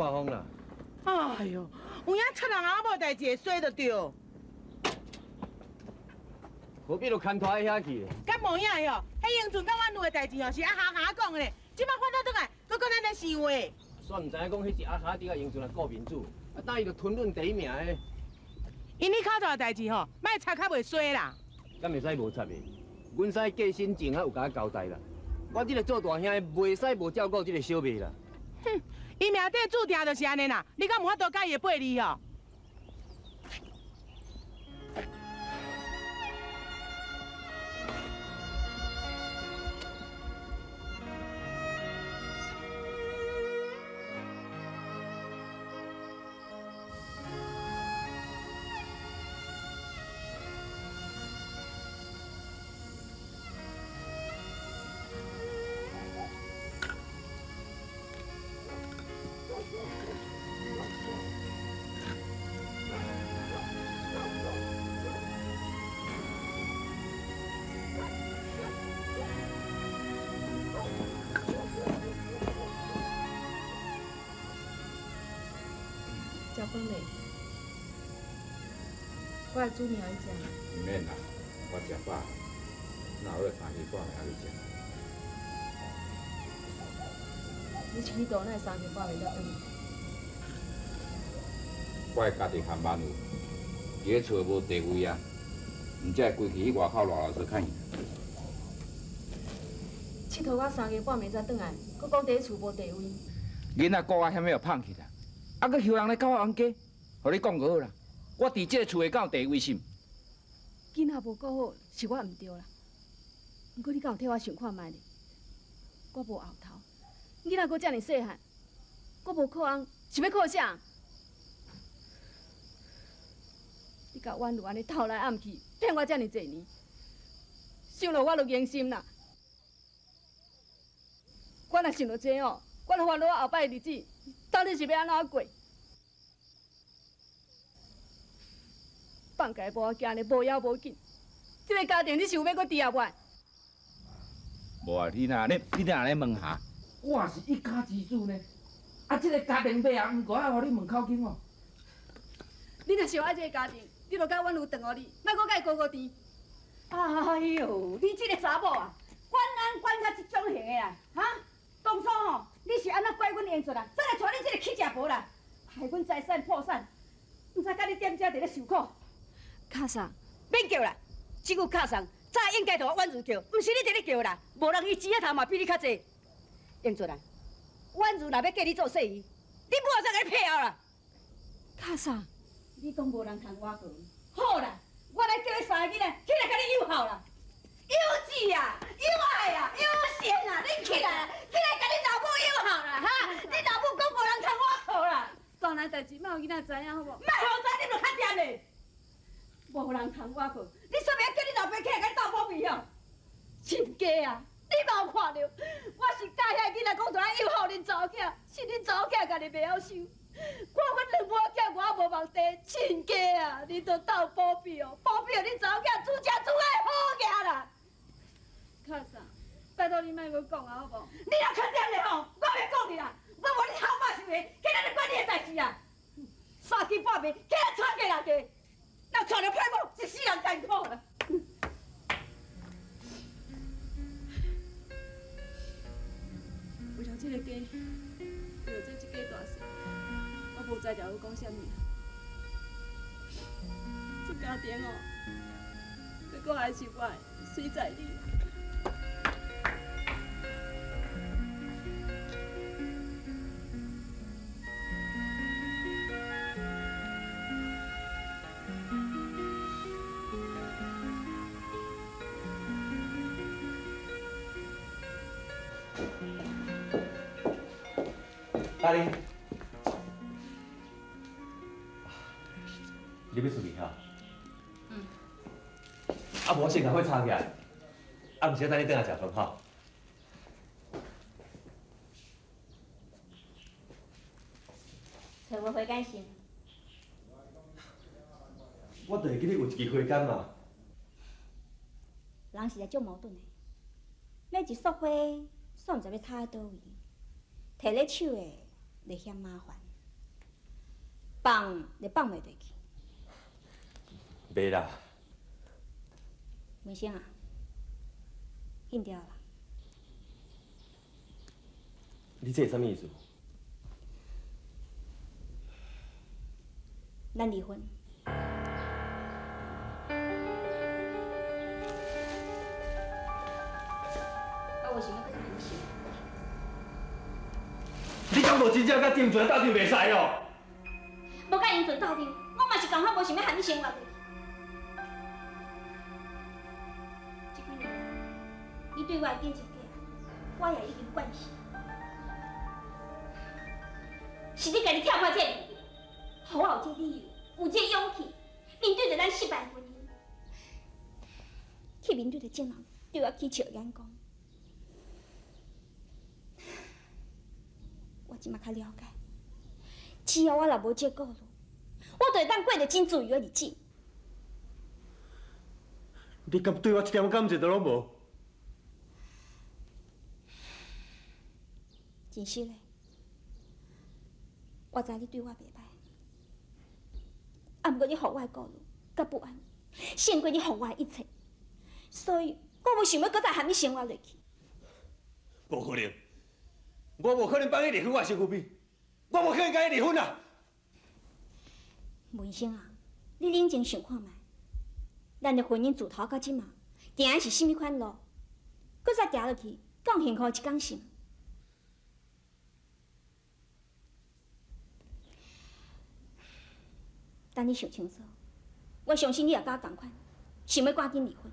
破風啦。哎喲，有影插人翁某代誌會衰就對。何必就牽拖喺遐去？敢無影喲？彼英俊佮婉如的代誌哦，是阿霞共我講的咧。這擺反倒轉來，閣講咱咧想話。煞毋知影講彼是阿霞佇共英俊來顧面子，啊，等伊就吞忍第一名的。𪜶咧口頭的代誌吼，莫插較袂衰啦。敢會使無插的？阮師過身前仔有共我交代啦，我這个做大兄的袂使無照顧這个小妹啦。哼，伊命底注定就是按呢啦，你敢有法度改伊的八字哦？食飯未？我來煮麵予你食。毋免啦，我食飽。若有三更半暝還去食。你去倒，哪會三更半暝才轉？我會家己含萬有，佇咧厝無地位啊，毋才會規氣去外口熱鬧說較贏。𨑨迌到三更半暝才轉來，閣講佇咧厝無地位。囡仔顧啊，啥物又放棄啦？啊，閣休人來搞我冤家，予你講就好啦。我佇這个厝內敢有地位是毋？囡仔無顧好，是我毋對啦。毋過你敢有替我想看覓咧？我無後頭，囡仔閣遮爾細漢，我無靠翁，是欲靠啥？你共婉如按呢偷來暗去，騙我遮爾濟年，想落我就硬心啦。我若想著這哦，我就煩惱我後擺的日子到底是欲按怎過？放家某仔囝呢，無要無緊，這个家庭你是有欲閣挃無？無啊，你若咧，你若咧問下，我是一家之主呢。啊，這个家庭欲啊，毋過愛予你問口經哦。你若想愛這个家庭，你就共婉如轉予你，莫閣共伊孤孤甜。哎喲，你這个查某啊，管人管甲這種型的啦，哈？當初吼，你是按怎拐阮英俊啊？才來娶恁這个乞食婆啦，害阮財產破產，毋知佮你踮遮佇咧受苦。卡嫂，免叫啦，這句卡送早應該著我婉如叫，毋是你佇咧叫啦。無人伊錢仔頭嘛比你較濟。英俊啊，婉如若欲嫁你做婿，你母後才共你配後啦。卡嫂，你講無人通我過，好啦，我來叫彼三个囡仔起來共你友好啦。有志啊，有愛啊，有善啊，你起來，起來共恁老母友好啦，哈！恁老母講無人通我靠啦。大難代誌莫予囡仔知影好無？莫予知，你就較掂咧。無人通我靠，你煞欲叫恁老爸起來共你鬥保庇哦？真假啊！你嘛有看著，我是教遐囡仔講著愛友好恁查某囝，是恁查某囝家己袂曉收。看阮兩母仔囝我無目地，真假啊！恁都鬥保庇哦，保庇哦，恁查某囝煮食煮愛好額啦。卡嫂，拜託你莫閣講啊，好無？你若較掂咧吼，我袂講你啦。我無你頭髮想的，起來咧管你的代誌啊！三更半暝起來吵架啦架，若娶著歹某，一世人艰苦啦。為著這个家，為著這一家大細，我無才調閣講啥物。這家庭哦，欲閣愛是無愛，隨在你。大林，你欲出去哈？嗯。啊，無我先共火插起來，啊，毋是等你轉來食飯吼。揣無火間線。我就會記得有一支火間嘛。人實在足矛盾的，買一束花，煞毋知欲插佇佗位，提咧手的，就嫌麻煩。放就放袂落去。袂啦。文生啊，紧掉啦。你这是啥物意思？咱离婚。我无想欲阁再和你生。你敢无真正佮丁泉斗阵袂使哦？无佮英俊斗阵，我嘛是仝款无想欲和你生活落去。这几年来，你对我的感情假，我也已经惯势。是你家己跳开这个问题，予我有这个理由，有这个勇气，面对著咱失败的婚姻，去面对著众人对我起笑的眼光。我这马较了解，只要我若无这个顾虑，我就会当过著真自由的日子。你敢对我一点感情都拢无？真实的，我知你对我袂歹，啊，毋过你予我的顾虑佮不安，胜过你予我的一切，所以我无想欲阁再和你生活落去。无可能，我无可能放你离婚我的身躯边，我无可能佮你离婚啊！文生啊，你冷静想看觅，咱的婚姻自头到这马，行的是啥物款路？阁再行落去，敢有幸福的一天是？等你想清楚，我相信你也佮我仝款，想欲赶紧离婚。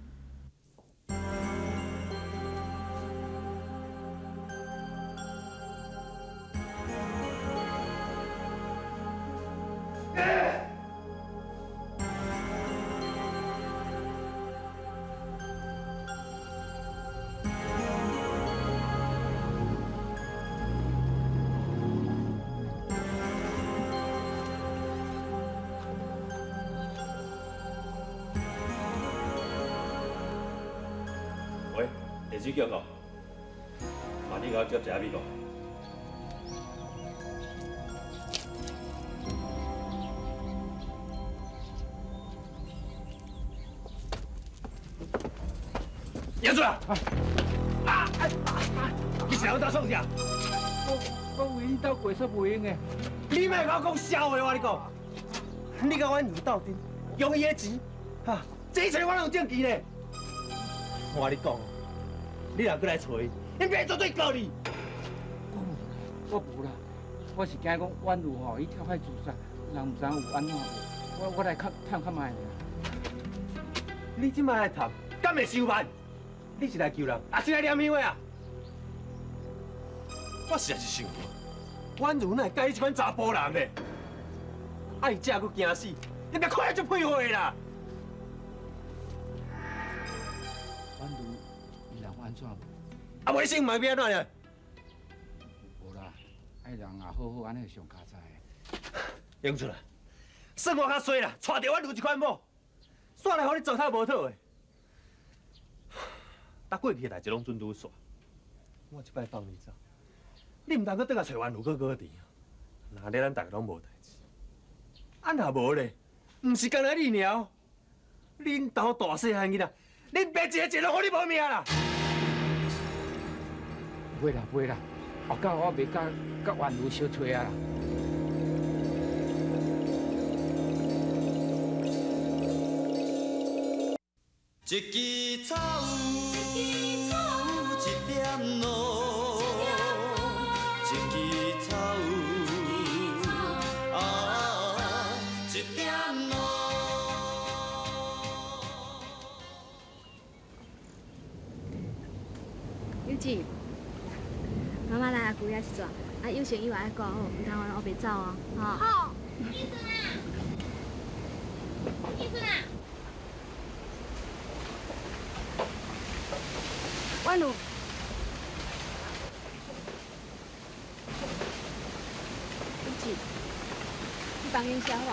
喂，地址叫到，麻你共我接一下美国。杨主任，啊！你是来创啥？我为恁兜过煞袂用的。你莫共我讲笑话，我跟你讲，你佮阮女斗阵，用伊的钱，哈，这一切我拢有证据呢。我跟你讲，你若阁来揣伊，𪜶爸绝对告你。我无啦，我是惊讲婉如吼，伊跳海自杀，人毋知影有按怎无。我来较探看觅尔。你这摆来探，敢会伤慢？你是来救人，还是来念香的啊？我实在是想无，婉如哪会佮意这款查埔人呢？爱食阁惊死，你别看伊足屁话啦！婉如，伊人有按怎无？啊，卫生嘛欲按怎呢？无啦，爱人也好好按呢上较知。永春啊，算我较衰啦，娶著婉如这款某，煞来予你糟蹋无讨的。但过去的代志拢准拄煞，我这摆放你走，你毋通阁转来揣婉如阁搁伫，那咧咱大家拢无代志。啊若无咧，毋是干焦你尔，恁兜大细汉囡仔，恁爸一个一个拢予你无命啦！袂啦袂啦，后摆我袂佮佮婉如相揣啊啦。一支草，一点露，一支草，啊，一点露。有志，妈妈来阿舅遐一逝，啊，有成伊嘛爱顾好，毋通予人乌白走哦，吼。好，医生啊，医生啊。婉如，有志，去房间写好无？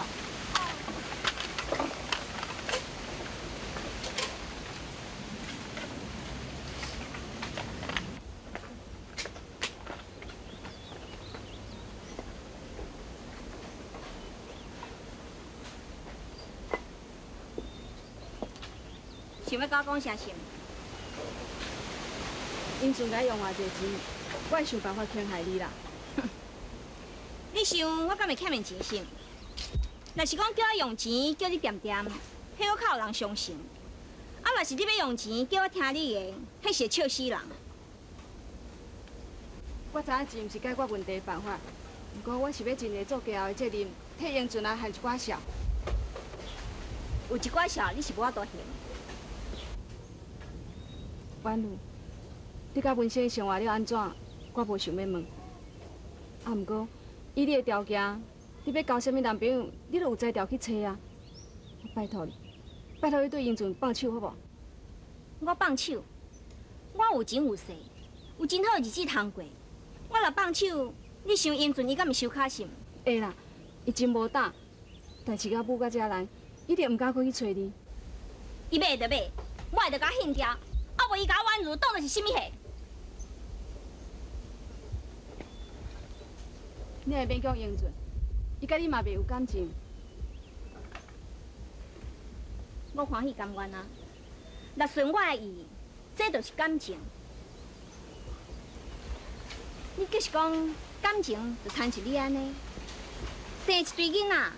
想欲佮我讲啥是毋？英俊共用偌济钱，我會想辦法坑害你啦。你想我敢會欠𪜶錢是毋？若是講叫我用錢，叫你恬恬，彼閣較有人相信。啊，若是你欲用錢叫我聽你的，彼是會笑死人。我知影錢毋是解決問題的辦法，毋過我是欲盡個做家後的責任，替英俊來還一寡數。有一寡數，你是無法度還。婉如，你佮文生生活了按怎？我無想欲問。啊，毋過以你的條件，你欲交啥物男朋友，你都有才調去揣啊！我拜託你，拜託你對英俊放手好無？我放手，我有錢有勢，有真好的日子通過。我若放手，你想英俊伊敢會收卡是毋？會啦，伊真無膽，代誌到母到遮來，一定毋敢閣去揣你。伊買就買，我會著共恨掉，啊無伊共我婉如當作是啥物貨？你會勉強英俊，伊佮你嘛袂有感情。我歡喜甘願啊！若順我的意，這就是感情。你就是講感情，就親像你按呢，生一堆囡仔，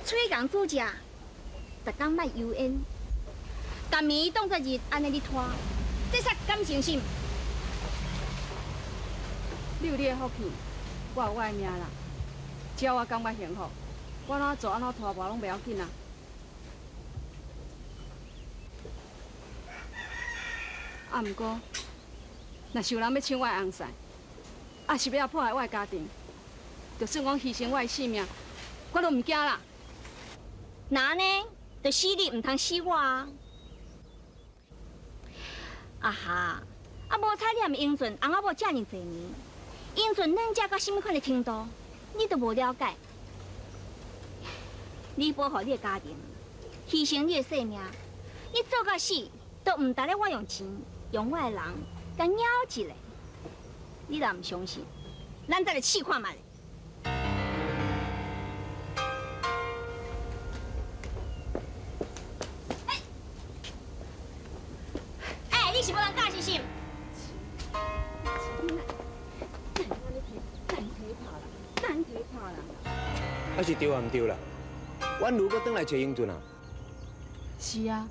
喙共煮食，逐工莫油煙，逐暝當作日按呢咧拖，這算感情是毋？你有你的福氣，我有我的命啦。只要我感覺幸福，我按怎做按怎拖磨攏袂要緊啊。啊，毋過，若是有人欲搶我的翁婿，啊是欲來破壞我的家庭，就算講犧牲我的性命，我都毋驚啦。若按呢，就死你毋通死我啊！啊哈，啊無彩你和英俊翁仔某遮爾濟年，英俊軟食到啥物款的程度，你都無了解。你保護你的家庭，犧牲你的性命，你做到死都毋值得我用錢、用我的人，共咬一下。你若毋相信，咱再來試看覓。欸，你是無人教是啥？啊是對啊，毋對啦？婉如閣轉來揣英俊啊？是啊，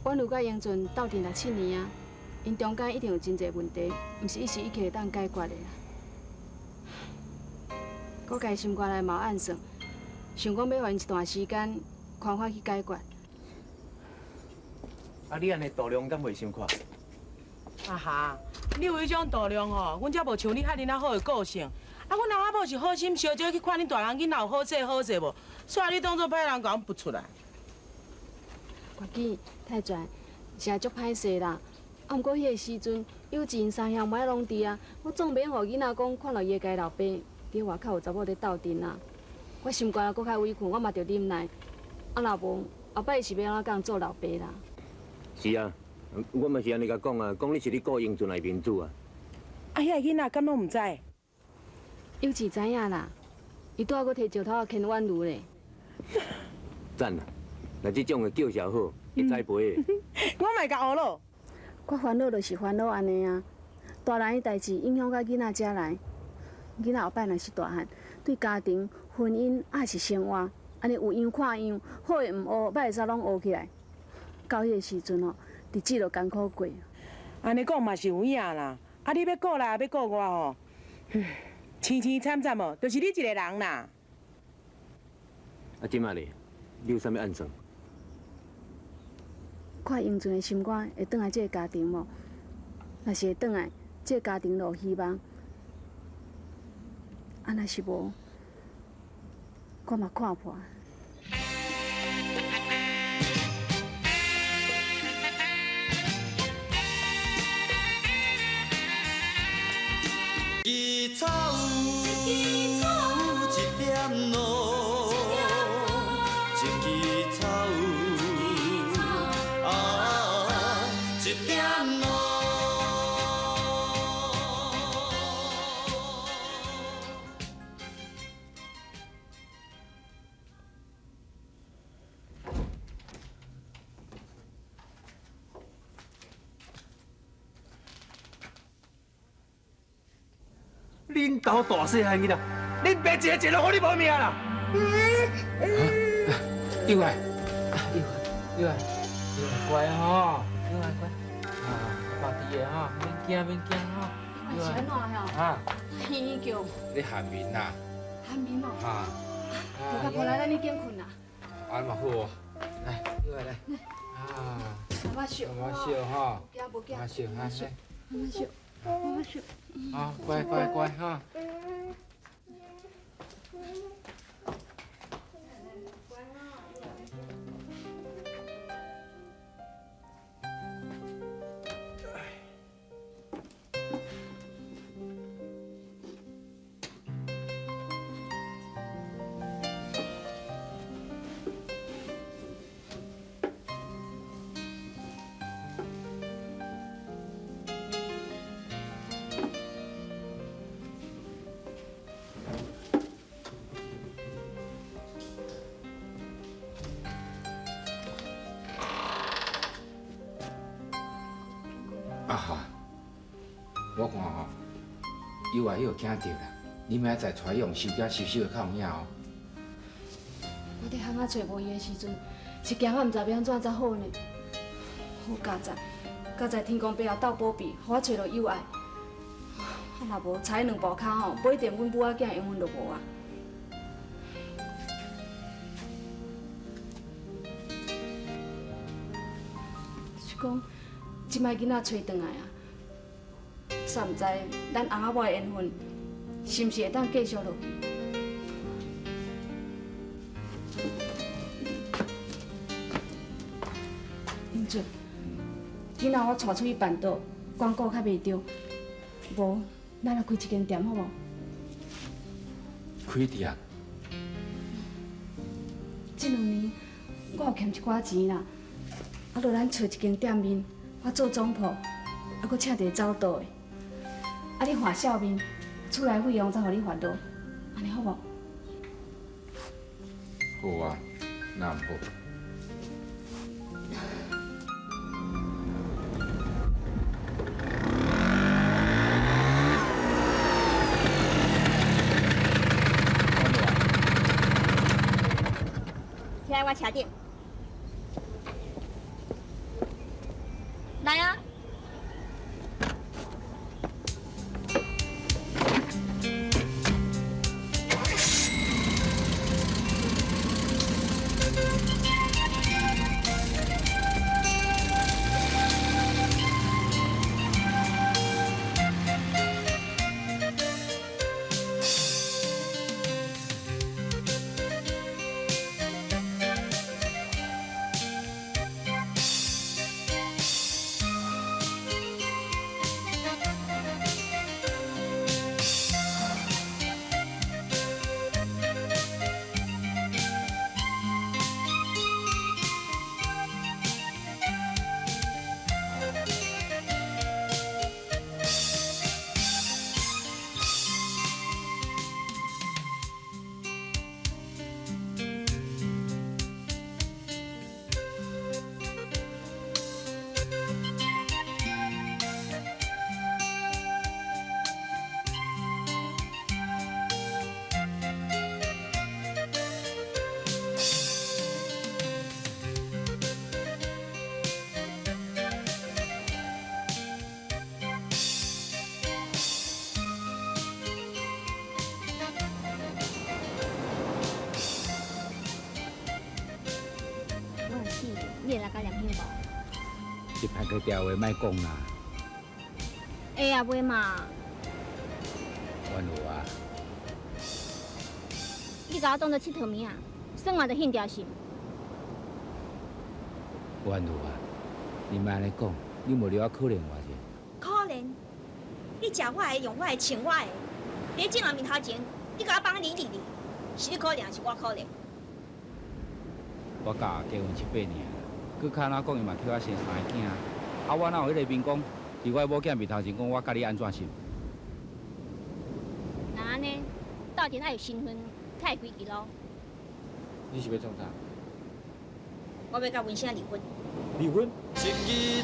婉如佮英俊鬥陣六七年啊，𪜶中間一定有真濟問題，毋是一時一刻會當解決的啦。我家心肝內嘛有暗算，想講欲予𪜶一段時間，寬緩去解決。啊，你按呢度量敢袂傷闊？啊哈，你有彼種度量吼，阮才無像你遐爾仔好的個性。啊，阮翁仔某是好心小少去看恁大人囡仔有好勢好勢無，煞你當作歹人，共阮撥出來。國基太全，實在足歹勢啦。啊，毋過彼個時陣，幼稚𪜶三兄妹攏佇啊，我總袂用予囡仔講看著伊的家老爸佇外口有查某咧鬥陣啊。我心肝閣較委屈，我嘛著忍耐。啊，若無後擺是欲按怎共做老爸啦？是啊，我嘛是按呢共講啊，講你是咧顧英俊的面子啊。啊，遐個囡仔敢攏毋知？幼稚知影啦，伊拄仔閣提石頭仔牽婉如咧。讚啊！若這種的叫啥好，會栽培的。我嘛會共學咯。我煩惱就是煩惱按呢啊，大人的代誌影響到囡仔遮來，囡仔後擺若是大漢，對家庭、婚姻抑是生活，按呢有樣看樣，好的毋學，歹的煞攏學起來。到彼個時陣吼，日子就艱苦過。按呢講嘛是有影啦，啊，你欲顧內欲顧外吼，凄凄慘慘哦，就是你一個人啦。啊，這擺咧，你有啥物按算？看英俊的心肝會轉來這個家庭無？若是會轉來，這個家庭就有希望。啊，若是無，我嘛看破。一支草，一點露，一支草，啊，一點露。恁兜大细汉囡仔，恁爸一个一个拢予你无命啦！幼爱，幼爱，幼爱，幼爱乖吼，幼爱乖，啊，爸伫的吼，免惊免惊吼。是按怎吼？啊，嘻嘻叫。你喊眠啦？喊眠哦。啊。无甲抱来咱去间困啦。啊嘛好哦，来，幼爱来。啊。妈妈笑。妈妈笑吼。惊无惊？妈妈笑，妈妈笑。妈妈笑，妈妈笑。啊，乖乖乖哈。啊哈！我看吼，幼爱伊有惊著啦，你明仔载带伊用收惊收收会较有影哦。我伫巷仔揣无伊的时阵，是惊我毋知欲按怎才好呢。好佳哉，佳哉天公伯后斗保庇，予我揣著幼爱。啊，若无踩两步跤吼，不一定阮母仔囝缘分就无啊。是讲，这摆囡仔揣转来啊，煞毋知咱翁仔某的缘分是毋是会当继续落去？英俊，囡仔我带出去办桌，光顾较袂著，无咱来开一间店好无？开店？这两年我有欠一寡钱啦，啊，落咱揣一间店面。我做总铺，啊，阁请一个走道的，啊，你画笑面，厝内费用再予你发落，按呢好无？好啊，那毋好。徛在我车顶。来啊！你会来甲念香无？这歹个调话莫讲啦。会啊，袂嘛？婉如啊，你共我当作𨑨迌物仔，耍完就兴掉是？婉如啊，你莫按呢讲，你无留我可怜我者？可怜？你食我的，用我的，穿我的，伫众人面头前，你共我放离离离，是你可怜，还是我可怜？我佮结婚七八年。阁较怎讲，伊嘛替我生三个囝。啊，我哪有彼个面讲，伫我某囝面头前讲我佮你按怎生？那按呢，斗阵爱有身份，才会规矩咯。你是欲创啥？我欲佮文生离婚。离婚？